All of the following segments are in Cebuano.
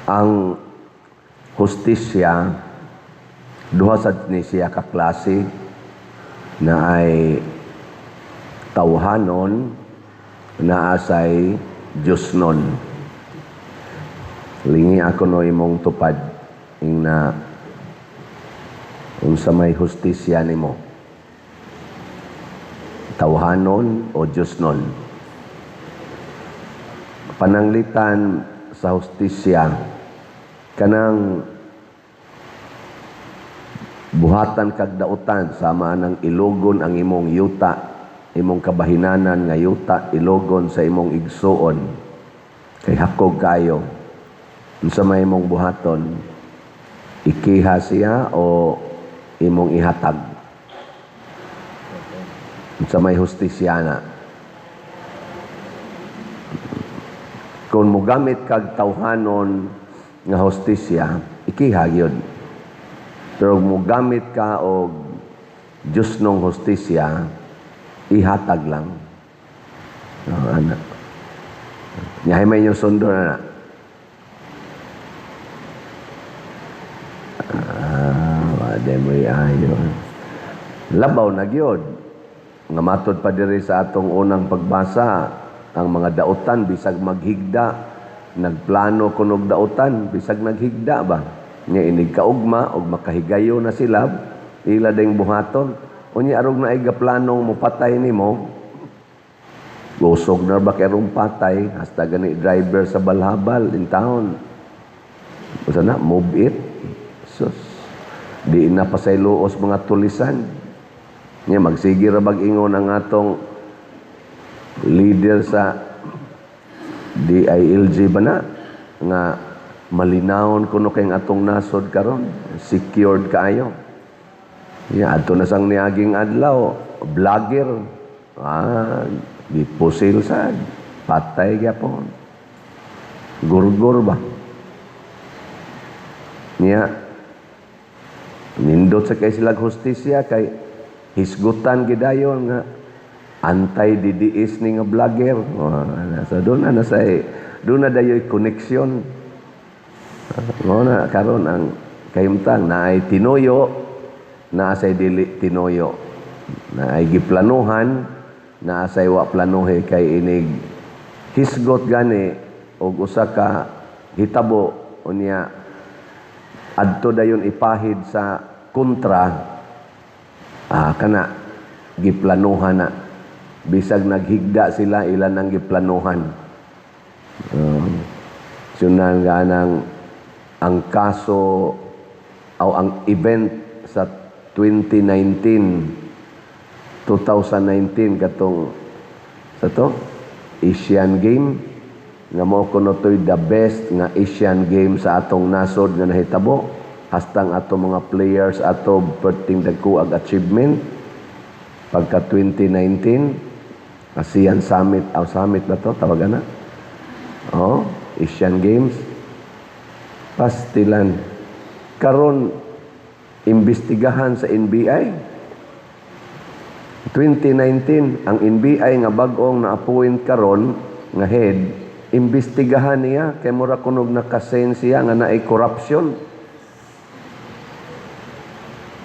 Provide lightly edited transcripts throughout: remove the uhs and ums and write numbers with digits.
Ang hustisya, duha sad ni siya ka klase, naay tawhanon, naa say Diyosnon. Lingi ako no imong tupad ing na unsa may hustisya nimo, tawhanon o Diyosnon? Pananglitan sa hustisya, kanang buhatan kag dautan, sama ng ilugon ang imong yuta, imong kabahinanan nga yuta, ilugon sa imong igsuon kay hakog kayo, unsa may imong buhaton? Ikiha siya o imong ihatag? Unsa may hustisya na? Kung mogamit kag tawhanon nga hustisya, ikiha gyud. Pero kung mogamit ka og Diyosnong hustisya, ihatag lang. Oh, ana. Nya may inyong sundo na na. Ah, wala mo ayo. Labaw na gyud nga matod pa diri sa atong unang pagbasa, ang mga dautan bisag maghigda, nagplano kunog dautan bisag naghigda ba nya, inig kaugma og makahigayo na sila, ila ding buhaton. Unya arog na ay gaplanong mopatay nimo, gusog na ba kay patay, hasta gani driver sa balhabal in town. Usa na move it. Sus, di na pasayloos mga tulisan nya. Magsige ra bag ingon ang atong leader sa DILG ba na nga malinawon kuno kay atong nasod karon, secured kaayo. Ya, adto na sang niaging adlaw, vlogger, gipusil sad, patay gyapon. Gurgur ba niya. Nindot sa kay silag hustisya kay hisgutan gidayon nga anti-DDS ni nga vlogger. Oh, so doon na nasa, doon na dayoy connection. Mo na karon ang kahimtang, naay tinuyo, naa say dili tinuyo, naay giplanuhan, naa say wa planuhe, kay inig hisgot gani og usa ka hitabo, unya adto dayon ipahid sa kontra, kana giplanuhan na. Bisag naghigda sila, ilan ang giplanuhan. Sunan ganang ang kaso o ang event sa 2019, 2019, katong sa to Asian Game nga mo kuno to'y the best nga Asian Game sa atong nasod nga nahitabo, hastang ato mga players ato perting dagko ag achievement pagka 2019 ASEAN Summit aw summit ba to tawagan na, oh, Asian Games. Pastilan karon imbestigahan sa NBI. 2019, ang NBI nga bag-ong na-appoint karon nga head, imbestigahan niya kay mura kunog nakasense siya nga naay corruption.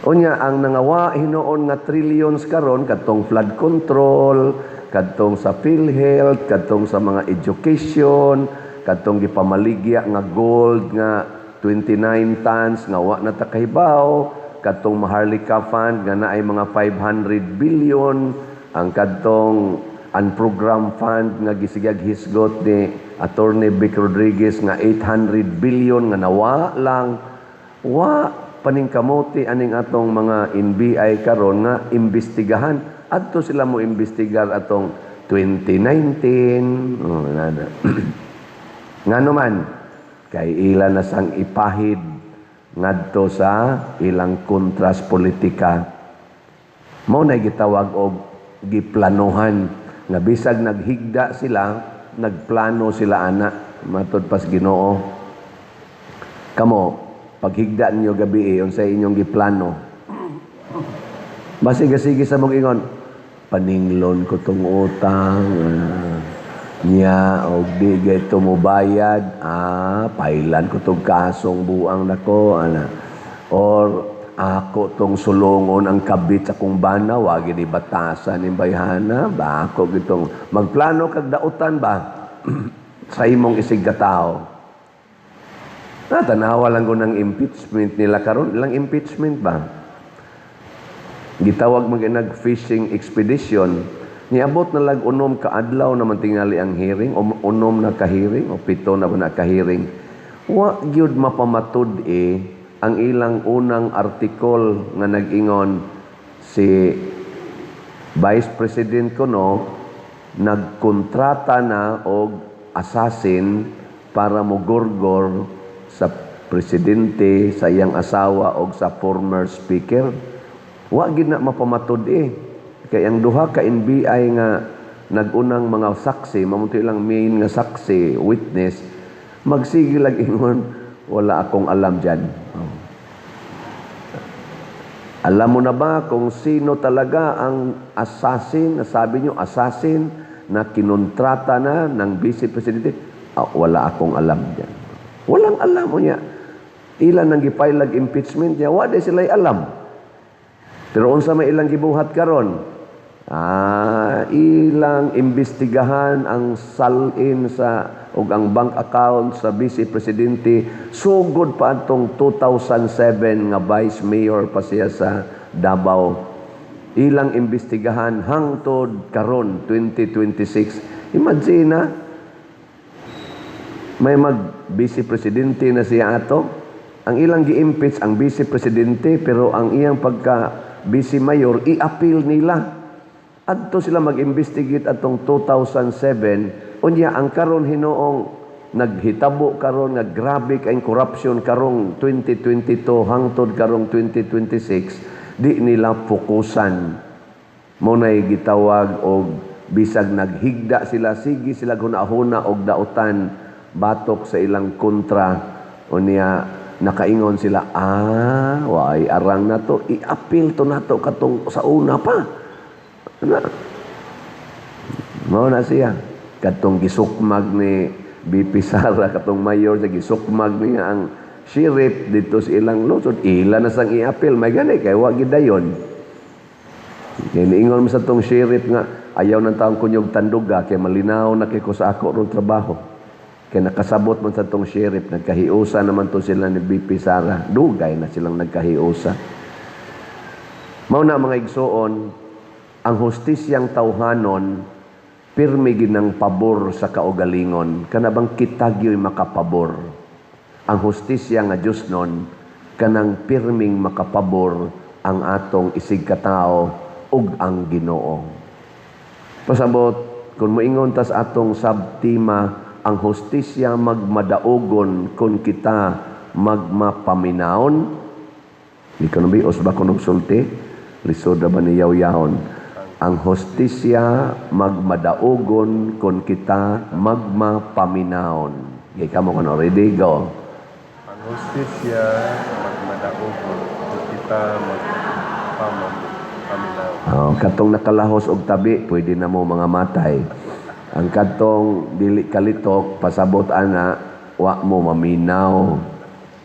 Unya ang nangawa hinuon nga trillions karon, kadtong flood control, kadtong sa PhilHealth, kadtong sa mga education, kadtong gipamaligya nga gold nga 29 tons nga wa na ta kahibaw, kadtong Maharlika Fund nga naay mga 500 billion, ang kadtong unprogrammed fund nga gisigag hisgot ni Attorney Vic Rodriguez nga 800 billion nga nawa lang, wa paningkamuti aning atong mga NBI karon nga imbestigahan. Adto sila mo imbestigar atong 2019. Oh, nana. Ngano man kay ila na sang ipahid ngadto sa ilang kontras politika. Mao na gitawag og giplanuhan nga bisag naghigda sila, nagplano sila ana, matod pas Ginoo. Kamo, paghigda ninyo gabi, unsa inyong giplano? Basig sige sa mong ingon, "Paninglon ko tong utang. Nya og di gayto mobayad, pailan ko tong kasong buang nako ana. Or ako tong sulongon ang kabit sa kong bana, wa gid batasan ning bayhana ba, ako gitong magplano kag dautan ba sa imong isig katao. Natanawa lang ko ng impeachment nila karon, ilang impeachment ba? Gitawag mag nag fishing expedition. Niabot na lag 6 ka adlaw naman tingali ang hearing, o 6 na ka-hearing o 7 na ba na ka-hearing. Wa gyud mapamatud eh ang ilang unang article nga nag-ingon si Vice President kuno nagkontrata na og assassin para mogorgor sa presidente, sa iyang asawa og sa former speaker. Wa gid na mapamatud eh. Kay ang duha ka NBI nga nagunang mga saksi, mamunto ilang main nga saksi, witness, magsige lang ingon, "Wala akong alam dyan." Oh. Alam mo na ba kung sino talaga ang assassin, sabi nyo, assassin na kinontrata na ng vice presidente? "Ah, wala akong alam dyan." Walang alam mo niya. Ilan ang gipailag impeachment niya, wala sila alam. Pero unsa may ilang gibuhat karon? Ilang imbestigahan ang salin sa ug ang bank account sa vice presidente sugod pa atong 2007 nga vice mayor pa siya sa Davao. Ilang imbestigahan hangtod karon 2026. Imagine na may mag vice presidente na siya ato. Ang ilang gi-impeach ang vice presidente, pero ang iyang pagka vice mayor i-appeal nila. Adto sila mag-investigate atong 2007. Unya ang karon hinuong naghitabo karon nga grabe kay corruption karong 2022 hangtod karong 2026, di nila fokusan. Mo nay gitawag og bisag naghigda sila, sige sila hunahuna og dautan batok sa ilang kontra. Unya nakaingon sila, "Way arang nato, i-appeal to nato katong sa una pa." Na. Mao na siya. Katong gisukmag ni BP Sara, katong mayor sa gisukmag niya ang sheriff dito sa ilang lungsod, ila na sang i-appeal. May gani, kay wa gidayon. Kay niingon mo sa tong sheriff nga, "Ayaw ng taong kunyog tanduga, kay malinaw na kay ko sa ako rong trabaho." Kay nakasabot man sa tong sheriff, nagkahiusa naman to sila ni BP Sara. Dugay na silang nagkahiusa. Mao na, mga igsoon, ang hustisyang tawhanon pirmi ginang pabor sa kaugalingon, kana bang kita gyoy makapabor. Ang hustisya nga Dios nun, kanang pirming makapabor ang atong isig katao ug ang Ginoo. Pasabot kung moingon tas atong subtema, ang hustisya magmadaugon kung kita magmapaminawon. Di ko nabios ba kung sulti? Lisod na ba ni yaw-yawon? Ang hustisya magmadaugon kung kita magmapaminawon. Okay, kamo kono ready, go. Ang hustisya magmadaugon kung kita magpaminaw. Oh, katong nakalahos og tabi, pwede na mo mga matay. Ang katong dili kalitok, pasabot ana, wa mo maminaw.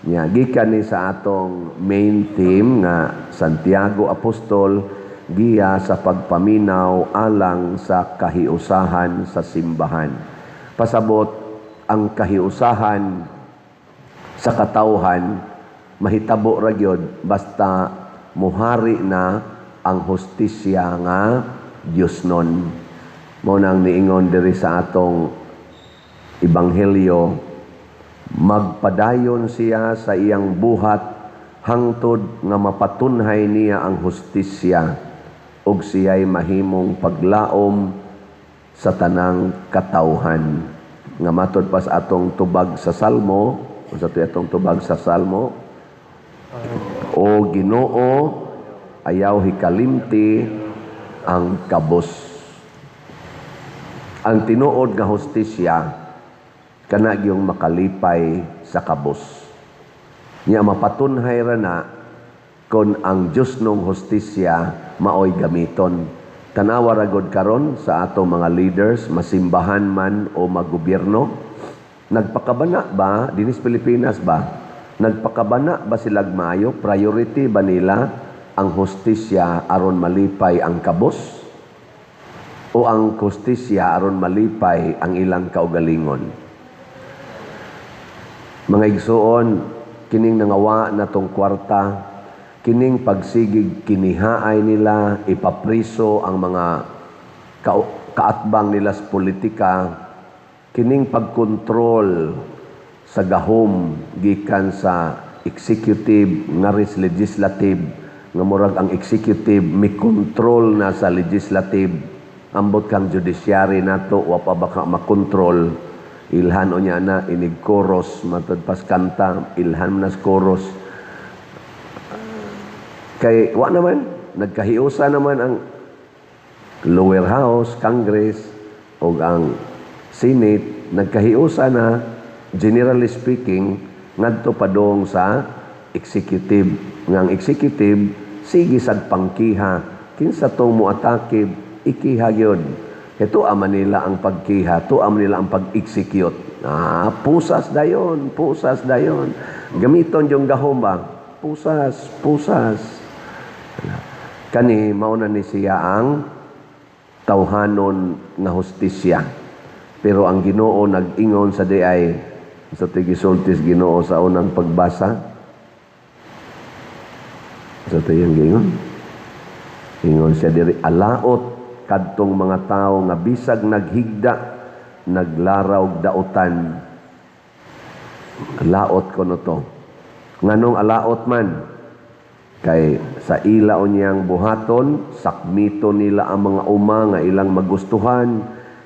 Nya gikan ni sa atong main theme nga Santiago Apostol, giya sa pagpaminaw alang sa kahiusahan sa simbahan. Pasabot ang kahiusahan sa katawhan mahitabo ra gyud basta muhari na ang hustisya nga Dios nun. Mo nang niingon diri sa atong ebanghelyo, magpadayon siya sa iyang buhat hangtod nga mapatunhay niya ang hustisya ug siya'y mahimong paglaom sa tanang katawhan. Nga matod pa sa atong tubag sa Salmo, unsa to atong tubag sa Salmo? O Ginoo, ayaw hikalimti ang kabos. Ang tinuod nga hustisya kana gyung makalipay sa kabos. Nya mapatunhay ra na kon ang Dios nong hustisya maoy gamiton. Tanawa ra gud karon sa atong mga leaders, masimbahan man o magobyerno, nagpakabana ba dinis Pilipinas ba? Nagpakabana ba sila maayo? Priority ba nila ang hustisya aron malipay ang kabos? O ang hustisya aron malipay ang ilang kaugalingon? Mga igsuon, kining nangawa na tong kwarta, kining pagsigig kinihaay nila, ipapriso ang mga kaatbang nila sa politika, kining pagkontrol sa gahom gikan sa executive ngaris legislative, nga murag ang executive mi control na sa legislative, ambot kang judiciary nato wa pa baka makontrol, ilhan unya na inig chorus matod pas kanta, ilhan man nas chorus, kay wa naman nagkahiusa naman ang lower house, Congress, o ang Senate, nagkahiusa na, generally speaking, ngadto padong sa executive. Nga ang executive sige sad pangkiha, kinsa tong moatake, ikiha gyud. Ito ama nila ang pagkiha, to ama nila ang pag-execute. Ah, pusas dayon, pusas dayon. Gamiton yung gahom ba? Pusas, pusas. Kani mao na ni siya ang tawhanon nga hustisya. Pero ang Ginoo nag-ingon sa diay sa tigisultis Ginoo sa unang pagbasa. Sa tiyang giingon. Ingon siya diri, "Alaot kadtong mga tawo nga bisag naghigda, naglaraw dautan." Alaot kono to. Nganong alaot man? Kay sa ila unyang buhaton, sakmito nila ang mga uma nga ilang magustuhan,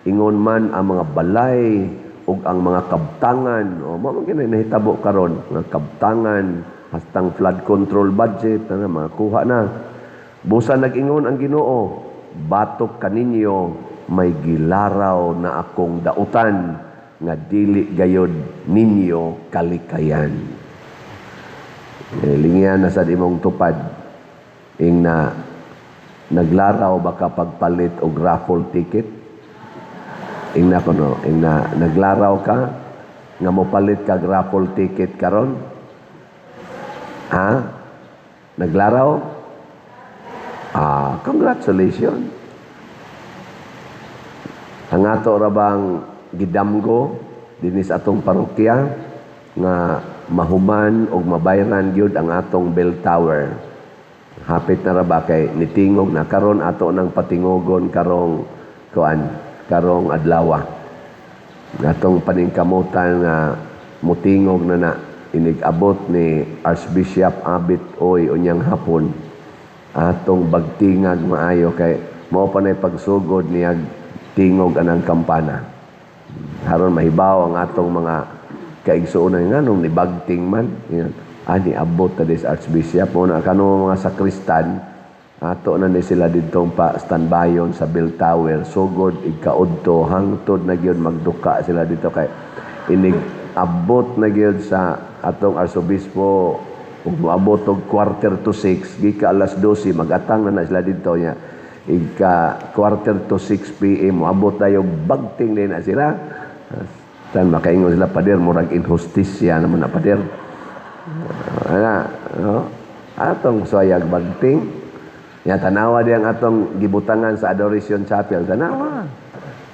ingon man ang mga balay ug ang mga kabtangan. O mao man kini nahitabo karon, nga kabtangan hastang flood control budget na mga kuha na. Busa nag-ingon ang Ginoo, "Batok kaninyo may gilaraw na akong dautan nga dili gayod ninyo kalikayan." Eh, lingyan na sa imong tupad ing na naglaraw baka pagpalit og raffle ticket? Ing na kuno, ing na naglaraw ka nga mopalit kag raffle ticket karon? Ha, naglaraw? Ah, congratulations. Ang ato ra bang gidamgo dinhi sa atong parokya nga mahuman og mabayran gyud ang atong bell tower. Hapit na ra ba kay nitingog na karon, ato nang patingogon karong kuan, karong adlaw. Atong paningkamutan nga mutingog na na inig-abot ni Archbishop Abit Oy unyang hapon. Atong bagtingag maayo kay mao pa nay pagsugod niyag tingog anang kampana. Haron mahibaw ang atong mga kaigsuonan nganong nibagting man. Yan. Ah, niabot ta dis Archbishop mo na kano mga sakristan, ato na ni sila didtong pa standbyon sa bell tower sugod igkaudto hangtod na gyud magduka sila dito, kay inig abot na gyud sa atong arsobispo ug moabot og 5:45, gika alas 12 magatang na na sila didto nya. Igka 5:45 p.m. moabot tayo, bagting din na sila. Tan makaingon sila, "Pader, murag inhustisya naman na, pader." Ana, no? Atong suwayag bagting. Ya, tanawa di ang atong gibutangan sa Adoration Chapel, tanawa.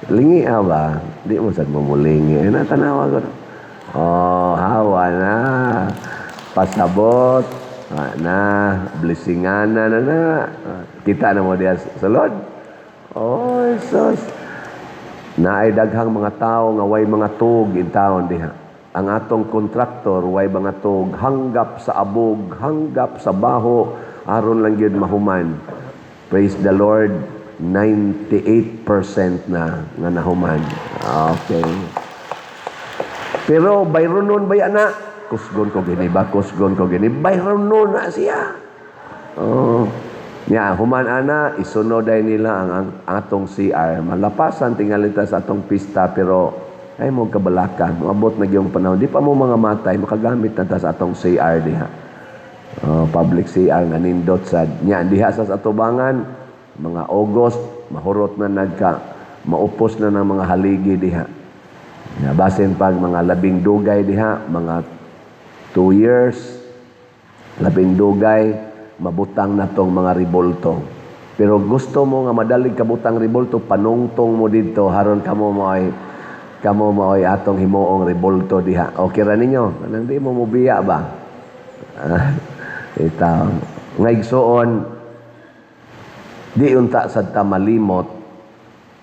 Lingi ba? Di mo sad mo mulingi. Ana, tanawa ko. Oh, hawa na. Pasabot. Ah, na, blessingana na na. Kita na mo diya sulod. Oh, sus. Naay daghang mga tao nga way mga tug in taon diha. Ang atong kontraktor way mga tug, hanggap sa abog, hanggap sa baho, aron lang gyud mahuman. Praise the Lord, 98% na nga nahuman. Okay. Pero bayronon ba na? Kusgon ko gini ba? Kusgon ko gini. Bayronon na siya. Oh. Nya, human ana, isunod ay nila ang atong CR. Malapasan tingali ta sa atong pista, pero ay mo kabalaka, moabot na gyung panahon. Di pa mo mga matay, makagamit na ta sa atong CR diha. Oh, public CR nga nindot sad. Nya diha sa atubangan mga August Mahurot na nagka maupos na ng mga haligi diha. Ya, basin pag mga labing dugay diha, mga 2 years, labing dugay, mabutang na tong mga ribolto. Pero gusto mo nga madalig kabutang ribolto, panungtong mo didto haron kamo mao'y atong himuong ribolto diha. Okay ra ninyo? Anang di mo mubiya ba? Ah, itaw. Nga igsuon, di unta sad ta malimot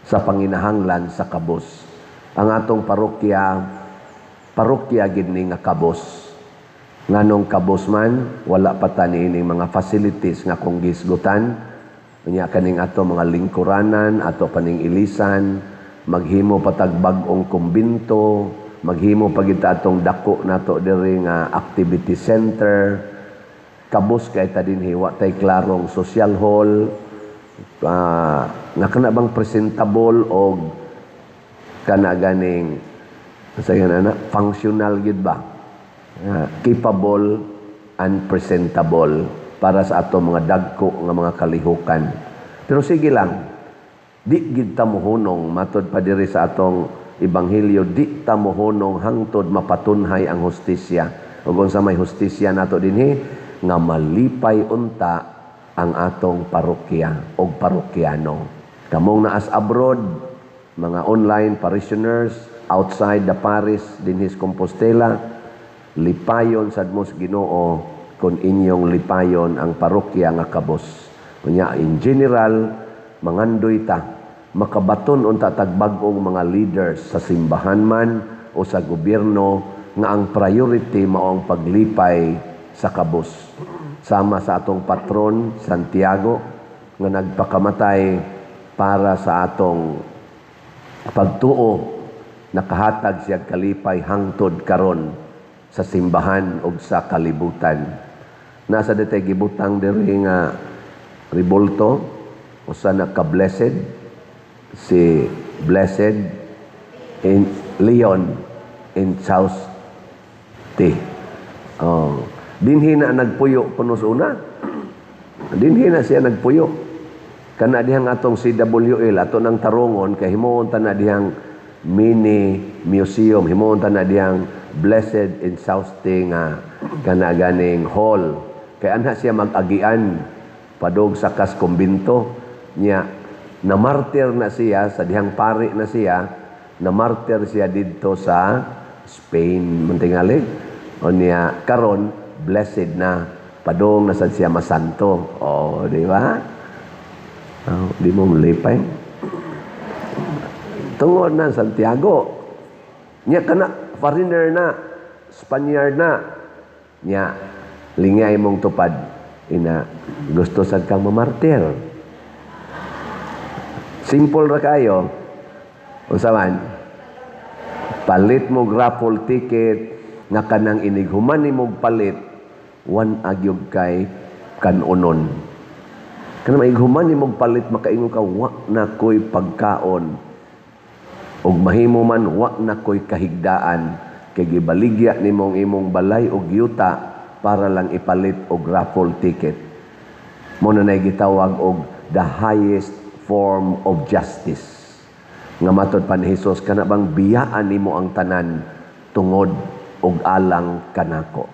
sa panginahanglan sa kabos. Ang atong parokya, parokya gid ni nga kabos. Nganong kabos man, wala pa ta niining mga facilities nga kung gisgutan. Unya kaning ato mga lingkuranan, ato paning ilisan, maghimo patag bag-ong kumbinto, maghimo pa gid ta atong dako nato diri nga activity center. Kabos kay ta dinhi, wa tay klarong social hall, nga kana bang presentable og kana ganing sa ana functional gid ba? Capable and presentable para sa ato mga dagko nga mga kalihukan. Pero sige lang, di gid ta mohunong, matod pa diri sa atong ebanghelyo, di ta mohunong hangtod mapatunhay ang hustisya. Ug unsa may hustisya nato dinhi? Nga malipay unta ang atong parokya og parokyano. Kamong naas abroad, mga online parishioners outside the parish dinhi sa Compostela, lipayon sad mo sa Ginoo kung inyong lipayon ang parokya nga kabos. Unya in general, mangandoy ta makabaton unta tag bag-ong mga leaders sa simbahan man o sa gobyerno nga ang priority mao ang paglipay sa kabos. Sama sa atong patron Santiago nga nagpakamatay para sa atong pagtuo, nakahatag siya kalipay hangtod karon sa simbahan ug sa kalibutan. Nasa ditay gibutang diri nga ribolto, usa na ka blessed, si Blessed in Leon Inchausti. Oh, dinhi na nagpuyo kuno sa una. Dinhi na siya nagpuyo. Kana dihang atong CWL ato nang tarongon kay himuon ta na dihang mini museum, himuon ta na dihang Blessed Inchausti nga kana ganing hall. Kay anha siya mag-agian padog sa kas kumbinto niya. Namartir na siya sa dihang pari na siya, namartir siya didto sa Spain mantingali. O niya karon blessed na, padong na sad siya masanto. Oh, di ba? Oh, di mo malipay tungod na Santiago niya kana foreigner na, Spaniard na niya. Lingay mong tupad ina, gusto sad kang mamartir. Simple ra kayo. Unsa man, palit mo raffle ticket nga kanang inighuman nimo palit, wan agyog kay kanunon. Kanang maighuman nimo palit, makaingon ka, "Wa na ko'y pagkaon," ug mahimo man wa na ko'y kahigdaan kay gibaligya nimo ang imong balay og yuta para lang ipalit og raffle ticket. Mo na nay gitawag og the highest form of justice. Nga matod pa ni Jesus, kana bang biyaan nimo ang tanan tungod og alang kanako.